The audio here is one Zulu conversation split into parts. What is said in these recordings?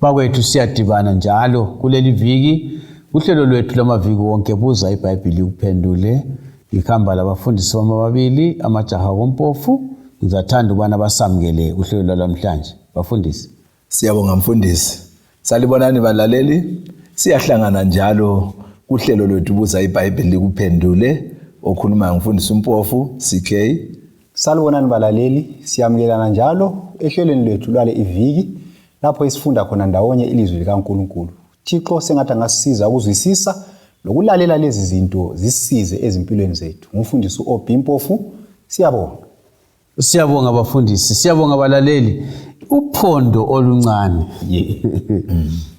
Bakwethu siyadibana njalo kuleli viki kuhlelo lwethu lwamaviki wonke buza iBhayibhili ikuphendule. Ngihamba labafundisi bami ababili amajaha kompofu. Ngizathanda ukubana basamukele kuhlelo lwalamhlanje. Bafundisi. Siyabonga mfundisi. Salibonani balaleli. Siyahlangana njalo kuhlelo lwethu buza iBhayibhili likuphendule. Okhulumayo ngumfundisi uMpofu CK. Salibonani balaleli, siyamukelana njalo ehlelweni lwethu lwale iviki lapho esifunda khona ndawonye ilizwi likaNkulunkulu. Thixo sengathi angasisiza ukuzwisisa lokulalela lezi zinto zisisize ezimpilweni zethu. Ngumfundisi uOB Mpofu, siyabonga. Siyabonga bafundisi, siyabonga balaleli. Uphondo oluncane.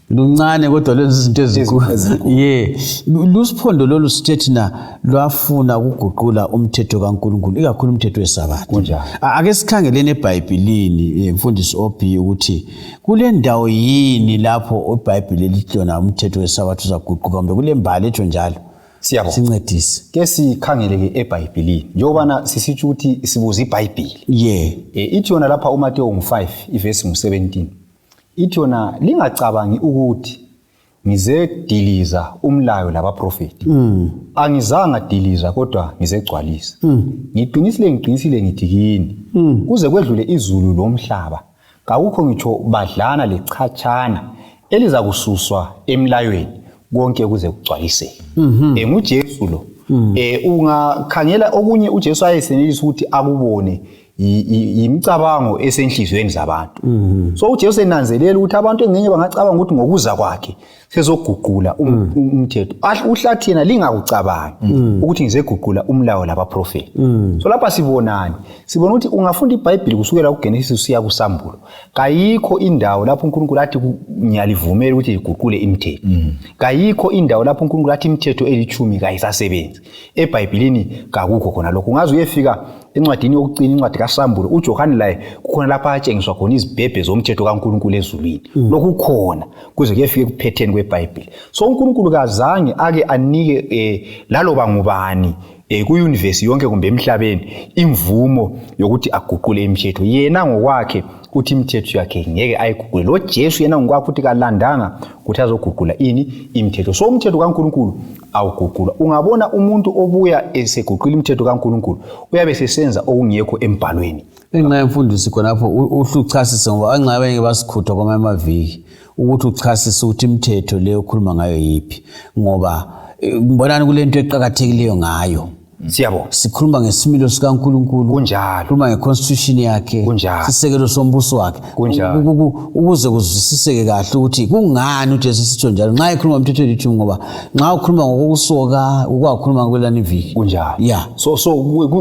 Luncane kodwa lwenza izinto ezinkulu. Ye. Lusiphondo lolu sithe thina lwafuna ukuguqula umthetho kaNkulunkulu, ikakhulu umthetho weSabatha. Kunjalo. Ake sikhangeleni eBhayibhilini, mfundisi OB ukuthi kule ndawo yini lapho iBhayibhili elithi lona umthetho weSabatha uzaguquka kumbe kule mbali etsho njalo. Siyabonga. Sincedise. Ke sikhangele-ke eBhayibhilini njengobana sisitsho ukuthi sibuza iBhayibhili. Ye. Ithi yona lapha uMateyu ngu-5 ivesi ngu-17 ithi yona lingacabangi ukuthi ngizediliza umlayo labaprofethi. Angizanga diliza kodwa ngizegcwalisa. Ngiqinisile ngiqinisile ngithi kini kuze kwedlule izulu lomhlaba kakukho ngitsho badlana lechatshana elizakususwa emlayweni konke kuze kugcwaliseke. nguJesu lo. Ungakhangela okunye uJesu ayesenelisa ukuthi akubone yimicabango esenhliziyweni zabantu. So uJesu enanzelela ukuthi abantu engxenye bangacabanga ukuthi ngokuza kwakhe sezoguqula umthetho. Uhlathi yena lingakucabangi ukuthi ngizeguqula umlayo labaprofeti. So lapha sibonani? Sibona ukuthi ungafunda iBhayibhili kusukela kuGenesis usiya kuSambulo, kayikho indawo lapho uNkulunkulu athi ngiyalivumela ukuthi liguqule imithetho. Kayikho indawo lapho uNkulunkulu athi imithetho elitshumi kayisasebenzi. EBhayibhilini kakukho khona lokho. Ungaze uyefika encwadini yokucina, incwadi kaSambulo, uJohane laye kukhona lapha atshengiswa khona izibhebhe zomthetho kaNkulunkulu ezulwini. Lokhu khona kuze kuyefika ekuphetheni kweBhayibhili. So uNkulunkulu kazange ake anike laloba ngubani kuyunivesi yonke kumbe emhlabeni imvumo yokuthi aguqule imithetho. Yena ngokwakhe uthi imithetho yakhe ngeke ayiguqule. Lo Jesu yena ngokwakhe uthi kalandanga ukuthi azoguqula ini imithetho. So umthetho kaNkulunkulu awuguqulwa. Ungabona umuntu obuya eseguqula imithetho kaNkulunkulu uyabe sesenza okungekho embhalweni. Enxa yemfundisi khonapho uhle uchasise ngoba enxa abanye basikhutha kwamanye amaviki ukuthi uchasise ukuthi imithetho leyo okhuluma ngayo yiphi, ngoba ngibonani kulento eqakathekileyo ngayo. Siyabonga. Sikhuluma ngesimilo sikaNkulunkulu. Kunjalo. Sikhuluma ngeconstitution yakhe. Kunjalo. Sisekelo sombuso wakhe. Kunjalo. Ukuze kuzwisiseke kahle ukuthi kungani uJesu sitsho njalo nxa ekhuluma ngomthetho elitshumi, ngoba nxa ukhuluma ngokusoka ukwakhuluma kwelani iviki. Kunjalo. Yeah. So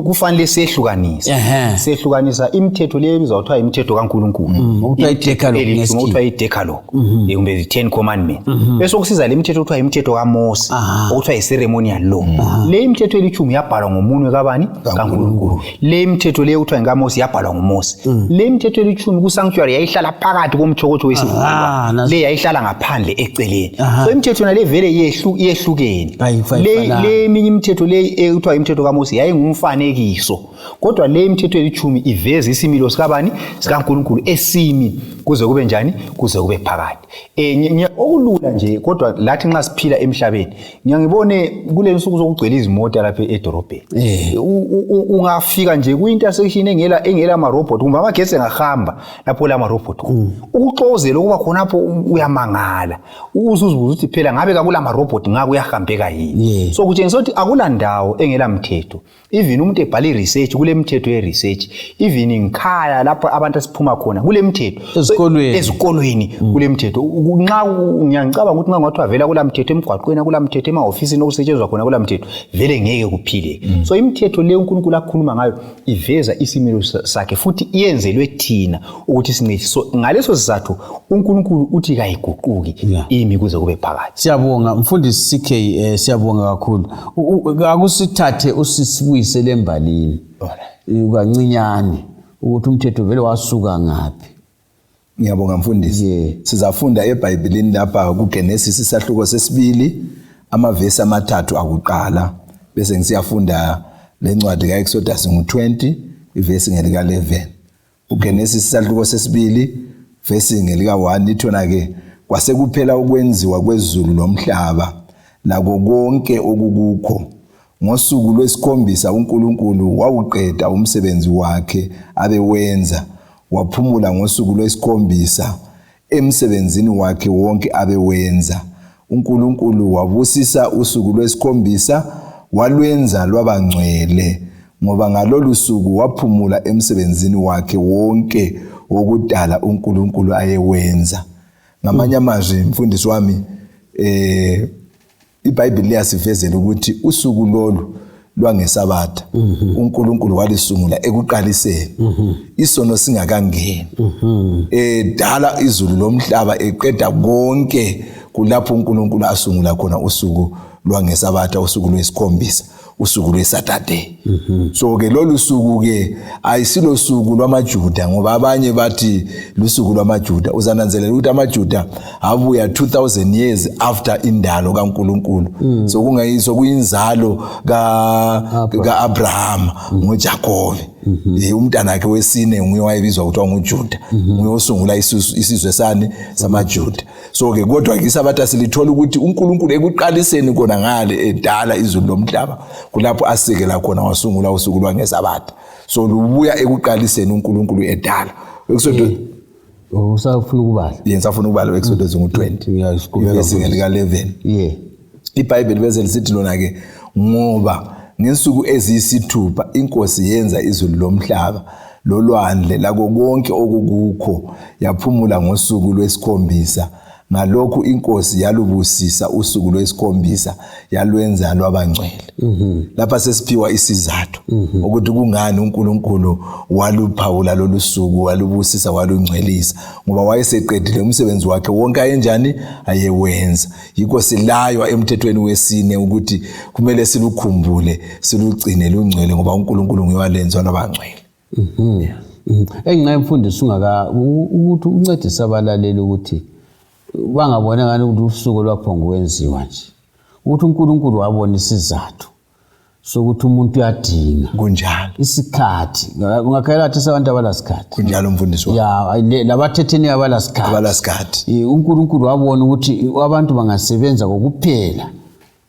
kufanele sehlukanise. Sehlukanisa imithetho leyo ebizwa kuthiwa imithetho kaNkulunkulu. Okuthiwa i-Decalogue ngesikhiwa. Okuthiwa i-Decalogue. Kumbe the 10 Commandments. Bese kusiza le mithetho okuthiwa imithetho kaMose, okuthiwa i-ceremonial law. Le imithetho elitshumi yabhalwa ngomunwe kabani? KaNkulunkulu. Le imithetho leyo okuthiwa ngekaMose yabhalwa nguMose. Le imithetho elitshumi ku-sanctuary yayihlala phakathi komtshokotsho wesivumelwano. Le yayihlala ngaphandle eceleni. So imithetho yona le vele yehlukene. Le eminye imithetho le ekuthiwa imithetho kaMose yayingumfanekiso. Kodwa le imithetho elitshumi iveza isimilo sikabani? SikaNkulunkulu esimi kuze kube njani? Kuze kube phakathi. Okulula nje kodwa lathi nxa siphila emhlabeni, ngiyangibone kule nsuku sokugcwele izimota lapha edorobheni. Ungafika nje ku-intersection engela ama-robot kumbe amagetsi engahamba lapho la ma-robot. Ukuxokozela okuba khonapho uyamangala. Uzuzibuza ukuthi phela ngabe kakula ma-robot ngake uyahambeka yini. So kutshengisa ukuthi akula ndawo engela mthetho. Even umuntu ebhala i-research kule mithetho ye-research, even ngikhaya lapho abantu esiphuma khona kule mithetho. Ezikolweni. Ezikolweni kule mithetho. Nxa ngiyangicabanga ukuthi nxa kungathiwa vele akula mthetho emgwaqweni, akula mthetho emahofisini okusetshenziswa khona, akula mthetho, vele ngeke kuphileke. So imithetho le uNkulunkulu akhuluma ngayo iveza isimilo sakhe futhi iyenzelwe thina ukuthi sincedise. So ngaleso sizathu uNkulunkulu uthi kayiguquki imi kuze kube phakathi. Siyabonga mfundisi CK, siyabonga kakhulu. Akusithathe usisibuyisele embalini kancinyane ukuthi umthetho vele wasuka ngaphi. Ngiyabonga mfundisi. Sizafunda eBhayibhelini lapha kuGenesis isahluko sesibili amavesi 3 akuqala, bese ngisiyafunda lencwadi kaExodus ngu20 ivesi ngelika 11. uGenesis isahluko sesibili vesi ngelika 1 ithona ke Kwasekuphela ukwenziwa kwezulu lomhlaba lako konke okukukho. Ngosuku lwesikhombisa uNkulunkulu wawuqeda umsebenzi wakhe abewenza, waphumula ngosuku lwesikhombisa emsebenzini wakhe wonke abewenza. uNkulunkulu wabusisa usuku lwesikhombisa walwenza lwaba ngcwele, ngoba ngalolu suku waphumula emsebenzini wakhe wonke wokudala uNkulunkulu ayewenza. Ngamanye amazwi, mfundisi wami, iBhayibheli liyasivezela ukuthi usuku lolu lwangeSabatha uNkulunkulu walisungula ekuqaliseni, isono singakangeni, edala izulu lomhlaba, eqeda konke. Kulapho uNkulunkulu asungula khona usuku lwangeSabatha, usuku lwesikhombisa, usuku lweSaturday. So ke lolu suku ke ayisilo suku lwamaJuda, ngoba abanye bathi lusuku lwamaJuda. Uzananzelela ukuthi amaJuda abuya 2000 years after indalo kaNkulunkulu, so kungayiso kuyinzalo ka Abraham ngoJakobe. Umntana wakhe wesine nguye wayebizwa kuthiwa nguJuda, nguye osungula isizwe sani samaJuda. So ke kodwa ke iSabatha silithola ukuthi uNkulunkulu ekuqaliseni kona ngale edala izulu lomhlaba, kulapho asekela khona wasungula usuku lwangeSabatha. So lubuya ekuqaliseni uNkulunkulu edala. Exodus. Usafuna ukubala? Yena ngisafuna ukubala Exodus ngu-20, Ngiyasiqhubeka. ivesi ngelika-11. IBhayibheli bese lisithi lona ke, ngoba ngensuku eziyisithupha inkosi yenza izulu lomhlaba lolwandle lako konke okukukho, yaphumula ngosuku lwesikhombisa. Ngalokhu inkosi yalubusisa usuku lwesikhombisa, yalwenza lwabangcwele. Lapha sesiphiwa isizathu ukuthi kungani uNkulunkulu waluphawula lolu suku, walubusisa, walungcwelisa, ngoba wayeseqedile umsebenzi wakhe wonke ayenjani ayewenza. Yikho silaywa emthethweni wesine ukuthi kumele silukhumbule, silugcine lungcwele, ngoba uNkulunkulu nguye walenza lwabangcwele. Engingaye mfundisi, ungaka ukuthi uncedise abalaleli ukuthi bangabona ngani ukuthi usuku lwaphonga ukwenziwa nje, ukuthi uNkulunkulu wabona isizathu sokuthi umuntu uyadinga isikhathi. Ungakhayela athi abantu abalasikhathi. Kunjalo, mfundisi wami. Ya, labathetheni abalasikhathi. Abalasikhathi. uNkulunkulu wabona ukuthi abantu bangasebenza kokuphela,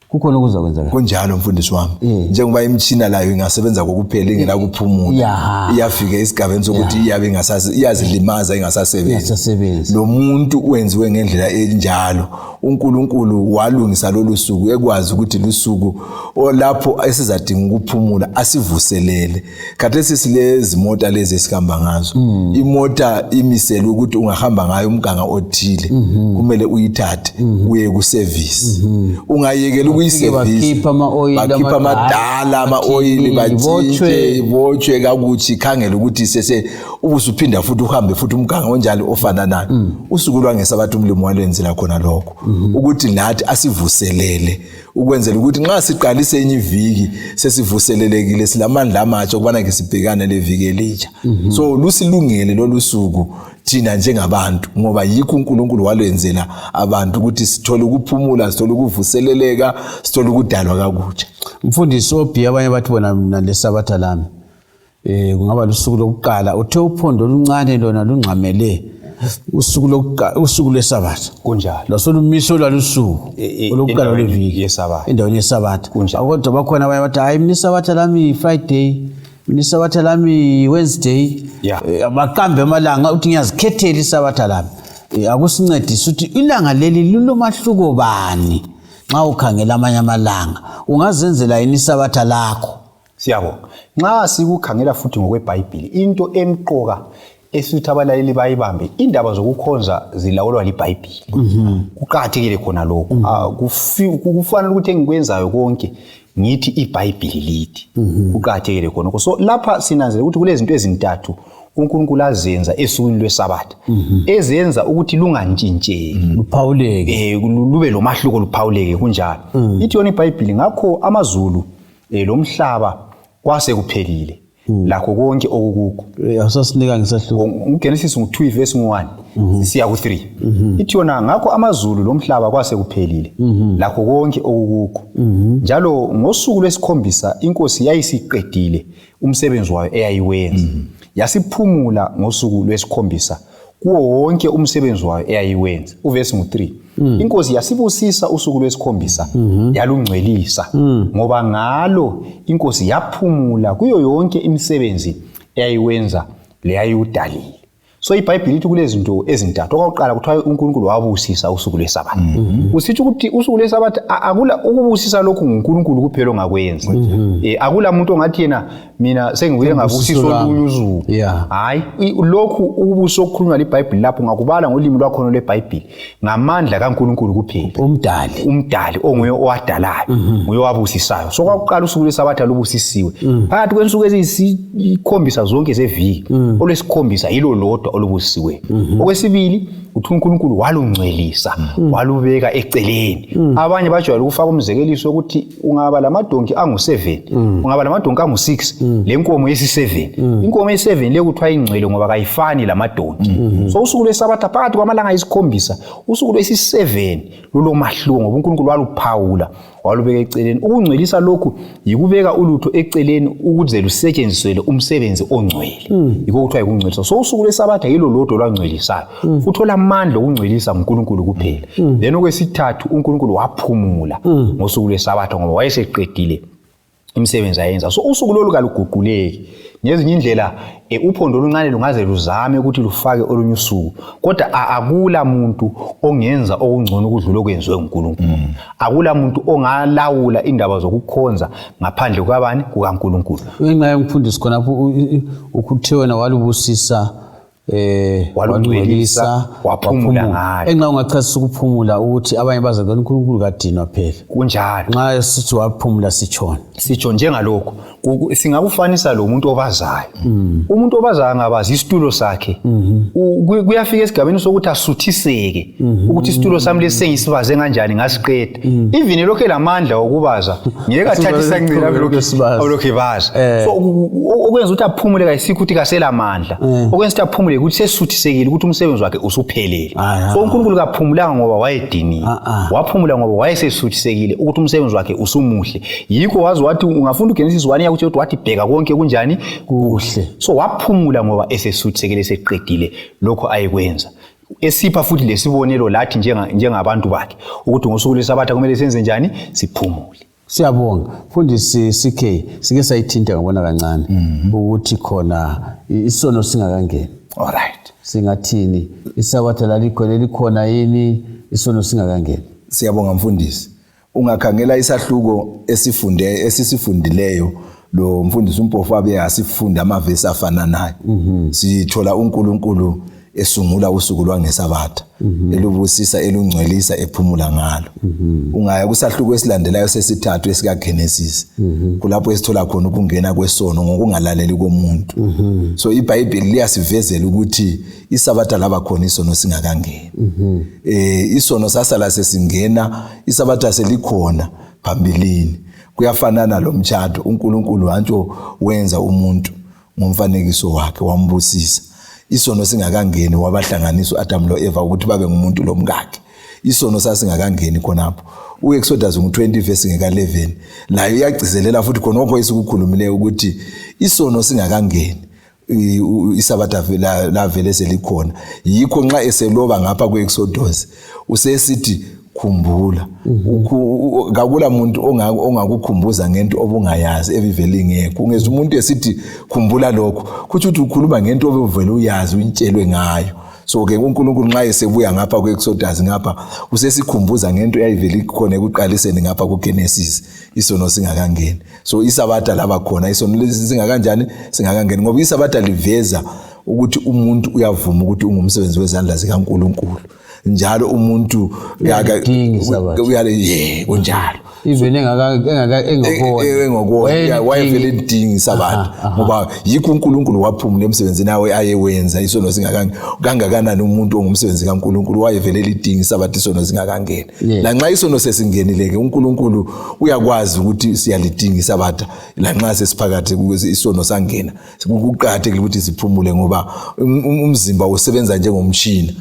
kukhona okuzakwenzakala. Kunjalo, mfundisi wami. Njengoba imitshina layo ingasebenza kokuphela ingela kuphumula, iyafika esigabeni sokuthi iyabe iyazilimaza, ingasasebenzi. Ingasasebenzi. Lo muntu wenziwe ngendlela enjalo. uNkulunkulu walungisa lolu suku ekwazi ukuthi lusuku olapho esizadinga ukuphumula, asivuselele. Khathesi silezimota lezi esihamba ngazo. Imota imiselwe ukuthi ungahamba ngayo umganga othile, kumele uyithathe uye ku-service. Ungayekela ukuyi-service, Bakhipha ama-oil bakhipha amadala ama-oil, botshwe. Batshintshe, ibotshwe kakuthi ikhangele ukuthi sese ubusuphinda futhi uhambe futhi umganga onjalo ofananayo. Usuku lwangeSabatha umlimi walwenzela khona lokho, ukuthi nathi asivuselele, ukwenzela ukuthi nxa siqalise enye iviki sesivuselelekile, silamandla amatsha ukubana ke sibhekane leviki elitsha. So lusilungele lolu suku thina njengabantu, ngoba yikho uNkulunkulu walwenzela abantu, ukuthi sithole ukuphumula, sithole ukuvuseleleka, sithole ukudalwa kakutsha. Mfundisi obhi, abanye bathi bona mina leSabatha lami kungaba lusuku lokuqala. Uthe uphondo oluncane lona lungxamele usuku lokuqala, usuku lweSabatha. Kunjalo. Lwasolumiso lwalusuku olokuqala endaweni lweviki. Yesabatha. Endaweni yeSabatha. Kunjalo. Kodwa bakhona abanye bathi, hayi, mina iSabatha lami Friday, mina iSabatha lami Wednesday. Baqambe amalanga uthi ngiyazikhethela iSabatha lami. Akusincedise ukuthi ilanga leli lilomahluko bani nxa ukhangela amanye amalanga? Ungazenzela yini iSabatha lakho? Siyabonga. Nxa sikukhangela futhi ngokweBhayibhili, into emqoka esithi abalaleli bayibambe, indaba zokukhonza zilawulwa liBhayibhili. Kuqakathekile khona lokho. Kufanele ukuthi engikwenzayo konke ngithi iBhayibhili lithi. Kuqakathekile khonokho. So lapha sinanzelela ukuthi kulezinto ezintathu uNkulunkulu azenza esukwini lweSabatha ezenza ukuthi lungantshintsheki, luphawuleke, lube lomahluko, luphawuleke. Kunjalo. Ithi yona iBhayibhili, ngakho amazulu lomhlaba kwase kuphelile, lakho konke okukukho. Awusasinika ngisahluko. UGenesis ngu-2 ivesi ngu-1 siya ku-3. Ithi yona, ngakho amazulu lomhlaba kwase kuphelile, lakho konke okukukho. Njalo ngosuku lwesikhombisa inkosi yayisiqedile umsebenzi wayo eyayiwenza, yasiphumula ngosuku lwesikhombisa. Kuwo wonke umsebenzi wayo eyayiwenza. Uvesi ngu-3. Inkosi yasibusisa usuku lwesikhombisa yalungcwelisa, ngoba ngalo inkosi yaphumula kuyo yonke imisebenzi eyayiwenza leyayiwudalile. So iBhayibhili ithi kulezinto ezintathu. Okwakuqala kuthiwa uNkulunkulu wabusisa usuku lweSabatha. Kusitsho ukuthi usuku lweSabatha akula ukubusisa lokhu nguNkulunkulu kuphela ongakwenza. Akula muntu ongathi yena mina sengibuye ngabusisa olunye usuku. Hayi, lokhu ukubusisa okukhulunywa liBhayibhili lapho ngakubala ngolimi lwakhona lweBhayibhili ngamandla kaNkulunkulu kuphela. Umdali onguye owadalayo, nguye owabusisayo. So kwakuqala usuku lweSabatha lubusisiwe. Phakathi kwensuku eziyisikhombisa zonke zeviki, olwesikhombisa yilo lodwa olubusisiweyo. Okwesibili uthi uNkulunkulu walungcwelisa, walubeka eceleni. Abanye bajwayele ukufaka umzekeliso ukuthi ungaba lamadonki angu-7, ungaba lamadonki angu-6, le nkomo yesi-7. Inkomo ye-7 le kuthiwa ingcwele ngoba kayifani lamadonki. So usuku lweSabatha phakathi kwamalanga ayisikhombisa, usuku lwesi-7 lulomahluko ngoba uNkulunkulu waluphawula walubeka eceleni. Ukungcwelisa lokhu yikubeka ulutho eceleni ukuze lusetshenziselwe umsebenzi ongcwele. Yikho kuthiwa yikungcwelisa. So usuku lweSabatha yilo lodwa olwangcwelisayo, futhi olamandla okungcwelisa nguNkulunkulu kuphela. Then okwesithathu uNkulunkulu waphumula ngosuku lweSabatha ngoba wayeseqedile imisebenzi ayenza. So usuku lolu kaluguquleki. Ngezinye indlela uphondo oluncane lungaze luzame ukuthi lufake olunye usuku, kodwa akula muntu ongenza okungcono ukudlula okwenziwe nguNkulunkulu. Akula muntu ongalawula indaba zokukhonza ngaphandle kukabani? KukaNkulunkulu. Ngenxa yomfundisi khonapho ukuthe wena walubusisa, walungcwelisa, waphumula ngalo. Enxa ungachasisa ukuphumula ukuthi abanye bazabe uNkulunkulu kadinwa phela. Kunjalo. Nxa sithi waphumula sitshona. Sitsho njengalokho. Singakufanisa lo muntu obazayo. Umuntu obazayo angabazi isitulo sakhe. Kuyafika esigabeni sokuthi asuthiseke ukuthi isitulo sami lesi sengisibaze kanjani ngasiqeda. Even lokho elamandla okubaza ngeke athathe isancela lokho ebaza. So okwenza ukuthi aphumule kayisikho ukuthi kaselamandla. Okwenza ukuthi aphumule ukuthi sesuthisekile ukuthi umsebenzi wakhe usuphelele. So uNkulunkulu kaphumulanga ngoba wayediniwe. Waphumula ngoba wayesesuthisekile ukuthi umsebenzi wakhe usumuhle. Yikho wazi wathi ungafunda uGenesis 1 yakuthi wathi bheka konke kunjani kuhle. So waphumula ngoba esesuthisekile eseqedile lokho ayekwenza. Esipha futhi lesibonelo lathi njengabantu bakhe ukuthi ngosuku lweSabatha kumele senze njani, siphumule. Siyabonga mfundisi CK, sike sayithinta ngabona kancane ukuthi khona isono singakangeni. All right. Singathini iSabatha lalikhona likhona yini isono singakangeni? Siyabonga mfundisi. Ungakhangela isahluko esisifundileyo lo mfundisi uMpofu abe asifunda amavesi afananayo. Sithola uNkulunkulu esungula usuku lwangeSabatha, elubusisa, elungcwelisa, ephumula ngalo. Ungaya kusahluko esilandelayo sesithathu esikaGenesis, kulapho esithola khona ukungena kwesono ngokungalaleli komuntu. So iBhayibheli liyasivezela ukuthi iSabatha laba khona isono singakangeni. Isono sasala sesingena, iSabatha selikhona phambilini. Kuyafanana lo mtshado, uNkulunkulu wantsho wenza umuntu ngomfanekiso wakhe, wambusisa. Isono singakangeni wabahlanganisa uAdam loEva ukuthi babe ngumuntu lomkakhe. Isono sasingakangeni khonapho. UExodus ngu-20 verse ngeka-11 layo iyagcizelela futhi khonokho esikukhulumileyo ukuthi isono singakangeni iSabatha lavele selikhona. Yikho nxa eseloba ngapha kwe-Exodus usesithi khumbula. Kakula muntu ongakukhumbuza ngento obungayazi ebivele ingekho. Ungezwa umuntu esithi khumbula lokho, kutsho ukuthi ukhuluma ngento obuvele uyazi, uyitshelwe ngayo. So ke uNkulunkulu nxa esebuya ngapha kwe-Exodus ngapha usesikhumbuza ngento eyayivele ikhona ekuqaliseni ngapha kuGenesis, isono singakangeni. So iSabatha laba khona isono lesi singakanjani, singakangeni, ngoba iSabatha liveza ukuthi umuntu uyavuma ukuthi ungumsebenzi wezandla zikaNkulunkulu. Njalo umuntu kunjalo. Even engakona wayevele idinga iSabatha, ngoba yikho uNkulunkulu waphumula emsebenzini awe ayewenza isono singakangeni. Kangakanani umuntu ongumsebenzi kaNkulunkulu wayevele lidinga iSabatha isono singakangeni. Lanxa isono sesingenile ke uNkulunkulu uyakwazi ukuthi siyalidinga iSabatha, lanxa sesiphakathi isono sangena. Kuqakathekile ukuthi siphumule ngoba umzimba usebenza njengomtshina.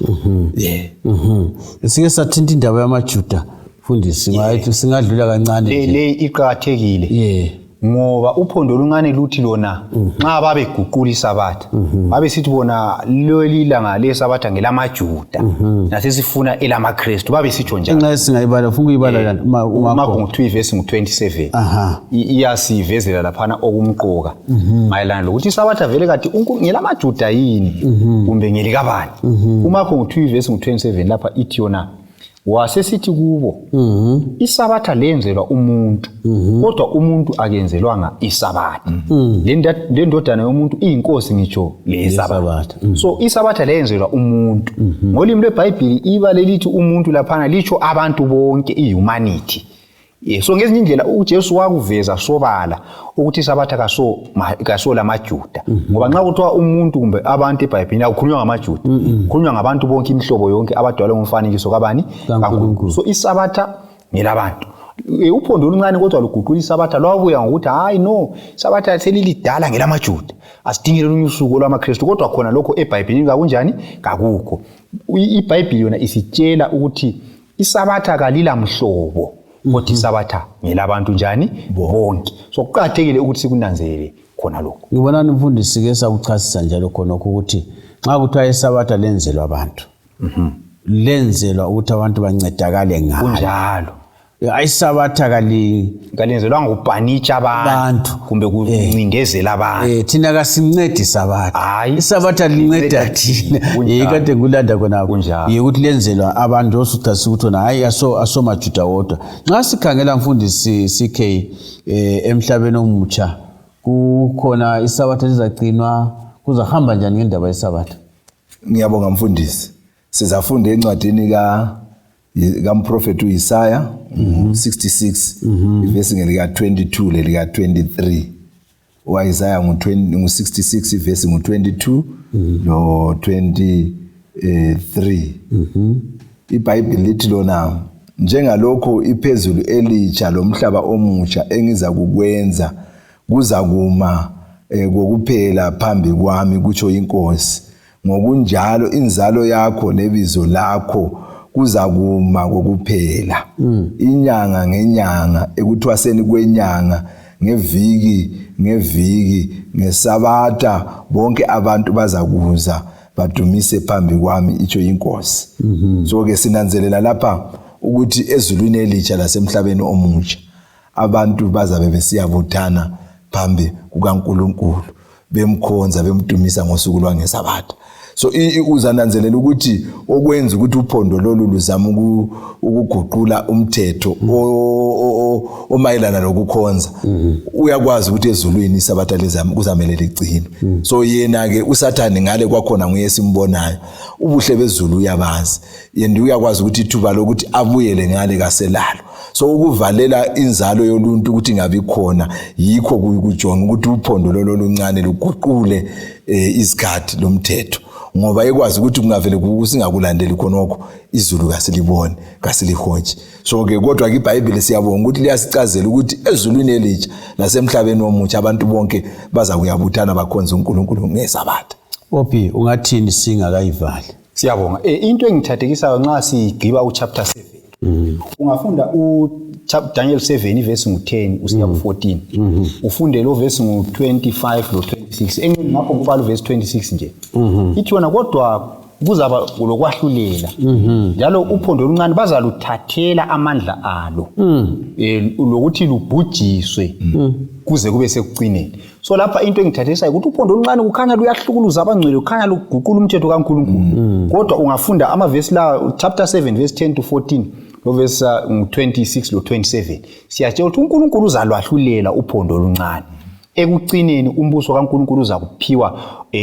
Sike sathinta indaba yamaJuda mfundisi, ngathi singadlula kancane nje. Le iqakathekile. Ngoba uphondo oluncane luthi lona nxa babeguqula isabatha, babesithi bona leli langa lesabatha ngelamaJuda, nasesifuna elamaKristu, babesitsho njalo. Nxa singayibala, ufuna ukuyibala lana uMarko ngu-2 ivesi ngu-27. Iyasivezela laphana okumqoka mayelana lokuthi isabatha vele kati ngelamaJuda yini kumbe ngelikabani. UMarko ngu-2 ivesi ngu-27 lapha ithi yona, wasesithi kubo, isabatha lenzelwa umuntu, kodwa umuntu akenzelwanga isabatha. Le ndodana yomuntu iyinkosi ngitsho lesabatha. So isabatha lenzelwa umuntu. Ngolimi lweBhayibhili iba lelithi umuntu laphana litsho abantu bonke, ihumanity. So ngezinye indlela uJesu wakuveza sobala ukuthi isabatha kaso lamaJuda. Ngoba nxa kuthiwa umuntu kumbe abantu eBhayibhelini akukhulunywa ngamaJuda, kukhulunywa ngabantu bonke, imihlobo yonke abadalwe ngomfanekiso kabani? KaNkulunkulu. So isabatha ngelabantu. Uphondo oluncane kodwa luguqula isabatha lwabuya ngokuthi hayi no, isabatha selilidala ngelamaJuda, asidingile olunye usuku olwamaKristu. Kodwa khona lokho eBhayibhelini kakunjani? Kakukho. IBhayibheli yona isitshela ukuthi isabatha kalilamhlobo, kodwa isabatha ngelabantu njani? Bonke. So kuqakathekile ukuthi sikunanzelele khona lokho. Ngibonani mfundisi ke sakuchasisa njalo khonokho ukuthi nxa kuthiwa isabatha lenzelwa abantu, lenzelwa ukuthi abantu bancedakale ngalo. Kunjalo. Isabatha kalenzelwanga ukupanitsha abantu kumbe kuncindezela abantu. Thina kasincedi isabatha. Hayi, isabatha linceda thina. Kade ngulanda khona. Kunjalo. Ukuthi lenzelwa abantu, osuchasisa ukuthi wona hayi asomaJuda wodwa. Nxa sikhangela mfundisi CK, emhlabeni omutsha kukhona isabatha lizagcinwa, kuzahamba njani ngendaba yesabatha? Ngiyabonga mfundisi. Sizafunda encwadini kamprofethi uIsaya 66 ivesi ngelika 22 lelika 23. UIsaya ngu-66 ivesi ngu-22 lo 23. iBhayibheli lithi lona, njengalokho iphezulu elitsha lomhlaba omutsha engiza kukwenza kuzakuma kokuphela phambi kwami, kutsho iNkosi, ngokunjalo inzalo yakho lebizo lakho kuzakuma kokuphela. Inyanga ngenyanga, ekuthwaseni kwenyanga, ngeviki ngeviki, ngesabatha, bonke abantu bazakuza badumise phambi kwami, itsho iNkosi. So ke sinanzelela lapha ukuthi ezulwini elitsha lasemhlabeni omutsha abantu bazabe besiyabuthana phambi kukaNkulunkulu, bemkhonza, bemdumisa ngosuku lwangesabatha. So uzananzelela ukuthi okwenza ukuthi uphondo lolu luzama ukuguqula umthetho omayelana lokukhonza, uyakwazi ukuthi ezulwini isabatha kuzamele ligcinwe. So yena-ke uSathane ngale kwakhona nguye esimbonayo, ubuhle bezulu uyabazi, yena uyakwazi ukuthi ithuba lokuthi abuyele ngale kaselalo. So ukuvalela inzalo yoluntu ukuthi ingabi khona, yikho kujonga ukuthi uphondo lolo oluncane luguqule izikhathi lomthetho, ngoba ekwazi ukuthi kungavele singakulandeli khonokho izulu kasiliboni, kasilihoji. So ke kodwa ke iBhayibheli siyabonga ukuthi liyasicazela ukuthi ezulwini elitsha lasemhlabeni omutsha abantu bonke bazakuyabuthana bakhonze uNkulunkulu ngesabatha. Ophi, ungathini singakayivali? Siyabonga. Into engithathekisayo nxa sigqiba uchapter 7, ungafunda uDaniel 7 ivesi ngu-10 usiya ku-14, ufunde lo vesi ngu-25 lo-26. Engxenye ngapho kubala uvesi 26 nje, ithi yona kodwa kuzaba lokwahlulela, njalo uphondo oluncane bazaluthathela amandla alo, lokuthi lubhujiswe kuze kube sekucineni. So lapha into engithathisayo ukuthi uphondo oluncane kukhanya luyahlukuluza abangcwele, kukhanya luguqula umthetho kaNkulunkulu. Kodwa ungafunda amavesi la, chapter 7 verse 10 to 14 lo verse 26 lo 27, siyatshela ukuthi uNkulunkulu uzalwahlulela uphondo oluncane. Ekucineni umbuso kaNkulunkulu uzakuphiwa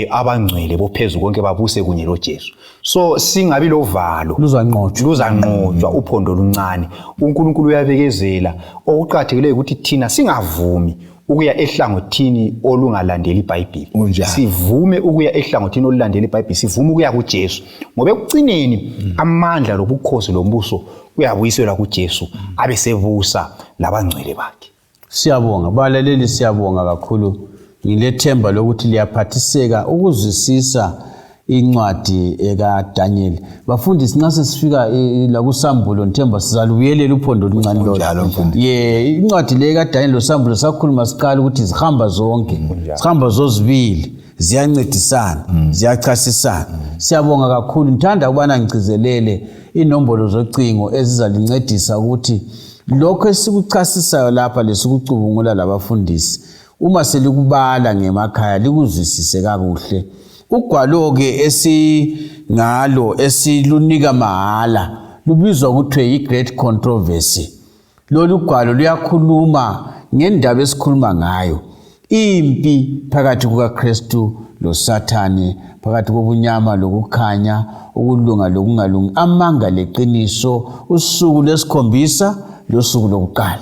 abangcwele bophezu konke, babuse kunye loJesu. So singabi lovalo, luzanqotshwa, luzanqotshwa uphondo oluncane. uNkulunkulu uyabekezela. Okuqakathekileyo ukuthi thina singavumi ukuya ehlangothini olungalandeli iBhayibheli, sivume ukuya ehlangothini olulandela iBhayibheli, sivume ukuya kuJesu, ngoba ekucineni amandla lobukhosi lombuso kuyabuyiselwa kuJesu, abesebusa labangcwele bakhe. Siyabonga balaleli, siyabonga kakhulu. Ngilethemba lokuthi liyaphathiseka ukuzwisisa Incwadi ekaDaniel. Bafundisi, nxa sesifika lakusambulo, ngithemba sizalubuyelela uphondo oluncane lolo. Kunjalo, mfundisi. Ye, incwadi le kaDaniel losambulo sakhuluma siqala ukuthi zihamba zonke, zihamba zozibili, ziyancedisana, ziyachasisana. Siyabonga kakhulu. Ngithanda ukubana ngigcizelele inombolo zocingo ezizalincedisa ukuthi lokho esikuchasisayo lapha lesikucubungula labafundisi, uma selikubala ngemakhaya, likuzwisise kakuhle. Ugwalo-ke esingalo esilunika mahala lubizwa kuthiwe yi-Great Controversy. Lolu gwalo luyakhuluma ngendaba esikhuluma ngayo, impi phakathi kukaKristu loSathane, phakathi kobunyama lokukhanya, ukulunga lokungalungi, amanga leqiniso, usuku lwesikhombisa losuku lokuqala.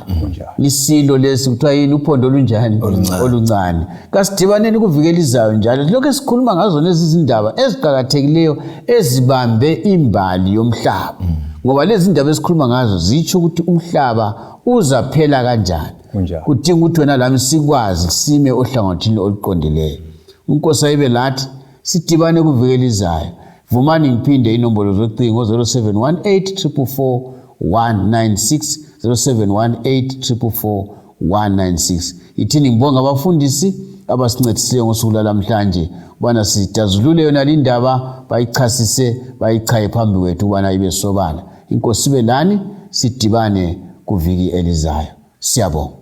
Isilo lesi kuthiwa yini? Uphondo olunjani? Oluncane. Kasidibaneni kuvikela izayo njalo, lokhu esikhuluma ngazo lezi zindaba eziqakathekileyo ezibambe imbali yomhlaba, ngoba lezi ndaba esikhuluma ngazo zitsho ukuthi umhlaba uzaphela kanjani. Kudinga ukuthi wena lami sikwazi sime ohlangothini oluqondileyo. Unkosi ayibe lathi, sidibane kuvikela izayo. Vumani ngiphinde inombolo zocingo: 0718 444 196, 0718 444 196. Ithini ngibonga abafundisi abasincedisileyo ngosuku lwalamhlanje ukubana sidazulule yona lindaba, bayichasise, bayichaye phambi kwethu ukubana ibe sobala. Inkosi ibe lani, sidibane kuviki elizayo. Siyabonga.